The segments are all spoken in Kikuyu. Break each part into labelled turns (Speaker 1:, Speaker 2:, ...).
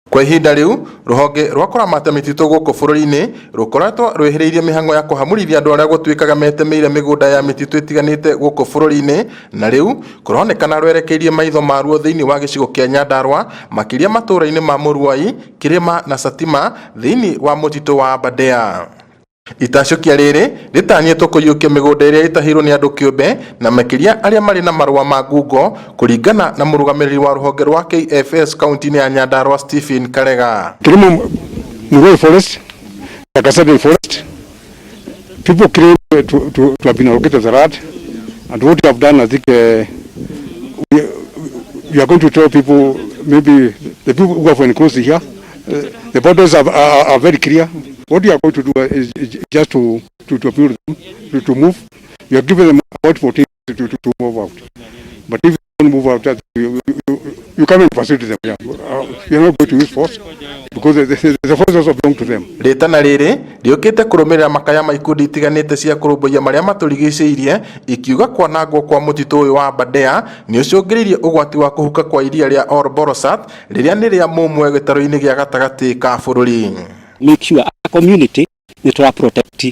Speaker 1: Kwa ihinda rĩu, rũhonge rwa kũramata mĩtitũ gũkũ bũrũri-inĩ rũkoretwo rwĩhĩrĩirie mĩhang'o ya kũhamũrithia andũ arĩa gũtuĩkaga metemeire mĩgũnda ya mĩtitũ ĩtiganĩte gũkũ bũrũri-inĩ, na rĩu kũronekana rwerekeirie maitho maruo thĩinĩ wa gĩcigo kĩa Nyandarua, makĩria matũũra-inĩ ma Mũruai, Kĩrĩma na Satima thĩinĩ wa mũtitũ wa Aberdare. Itacũkia rĩrĩ rĩtanyĩtwo kũiyũkia mĩgũnda ĩrĩa ĩtahĩirwo nĩ andũ kĩũmbe na makĩria arĩa marĩ na marũa ma ngungo, kũringana na mũrũgamĩrĩri wa rũhonge rwa KFS kaunti-inĩ ya Nyandarua Stephen Karega.
Speaker 2: Kilimo Murui Forest, Takasade Forest, people claim to have been allocated the land, and what we have done, I think we are going to tell people, maybe the people who have enclosed here, the borders are very clear. What we are going to do is just to appeal them to move. We are giving them about 14 to move out. But if you don't move out, that you come and facilitate them. Yeah. We are not going to use force because the force also belong to them.
Speaker 1: Rĩtana rĩrĩ rĩũkĩte kũrũmĩrĩra makaya ma ikundi itiganĩte cia kũrũmbũiya marĩa matũrigicĩirie, ikiuga kwanangwo kwa mũtitũ ũyũ wa Aberdare nĩ ũcũngĩrĩirie ũgwati wa kũhuka kwa iria rĩa Ol Borosa rĩrĩa nĩ rĩa mũmwe gĩtarũ-inĩ gĩa gatagatĩ ka bũrũri.
Speaker 3: Make sure a community nĩ tũra protect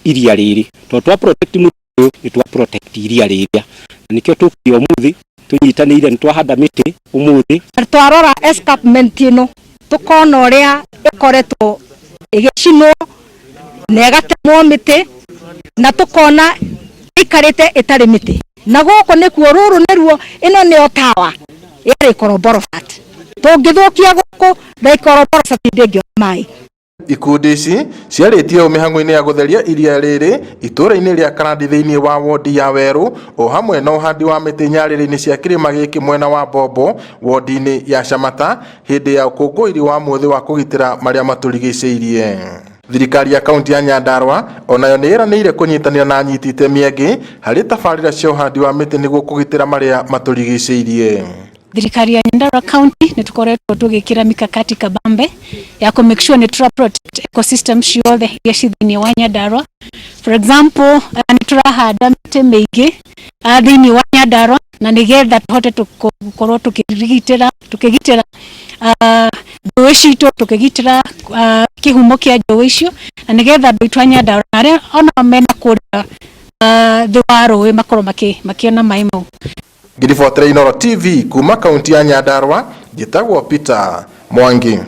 Speaker 3: iria rĩrĩ, tondũ twa protect mũtitũ ũyũ nĩ twa protect iria rĩrĩa, na nĩkĩo tũkire ũmũthĩ tũnyitanĩire, nĩ twahanda mĩtĩ ũmũthĩ.
Speaker 4: Twarora escarpment ĩno, tũkona ũrĩa ĩkoretwo ĩgĩcinwo na ĩgatemwo mĩtĩ, na tũkona ĩikarĩte ĩtarĩ mĩtĩ, na gũkũ nĩkuo rũrũ nĩruo ĩno nĩyo tawa ya Lake Olbolosat. Tũngĩthũkia gũkũ, Lake Olbolosat ndĩngĩona maĩ.
Speaker 1: Ikundi ici ciarĩtie ũũ mĩhang'o-inĩ ya gũtheria iria rĩrĩ itũũra-inĩ rĩa Karandi thĩinĩ wa wodi ya Werũ, o hamwe na ũhandi wa mĩtĩ nyarĩrĩ-inĩ cia kĩrĩma gĩkĩ mwena wa Bombo wodi-inĩ ya Shamata, hĩndĩ ya ũkũngũĩri wa mũthĩ wa kũgitĩra marĩa matũrigicĩirie. Thirikari ya kaunti ya Nyandarua onayo nĩ ĩranĩire kũnyitanĩra na anyiti itemi angĩ harĩ tabarĩra cia ũhandi wa mĩtĩ nĩguo kũgitĩra marĩa matũrigicĩirie.
Speaker 5: Thirikari ya Nyandarua County nĩ tũkoretwo tũgĩkĩra mikakati kabambe ya kũ make sure nĩ tũra protect ecosystem ciothe iria ci thĩinĩ wa Nyandarua. For example, nĩ tũrahanda mĩtĩ mĩingĩ thĩinĩ wa Nyandarua na nĩgetha tũhote gũkorwo tũkĩgitĩra njũĩ citũ, tũkĩgitĩra kĩhumo kĩa njũĩ icio, na nĩgetha andũ aitũ a Nyandarua na arĩa ona mena kũrĩa thĩ wa rũĩ makorwo makĩona maĩ mau.
Speaker 1: Ngĩribotera Inooro TV kuma kaunti ya Nyandarua, njĩtagwo Peter Mwangi.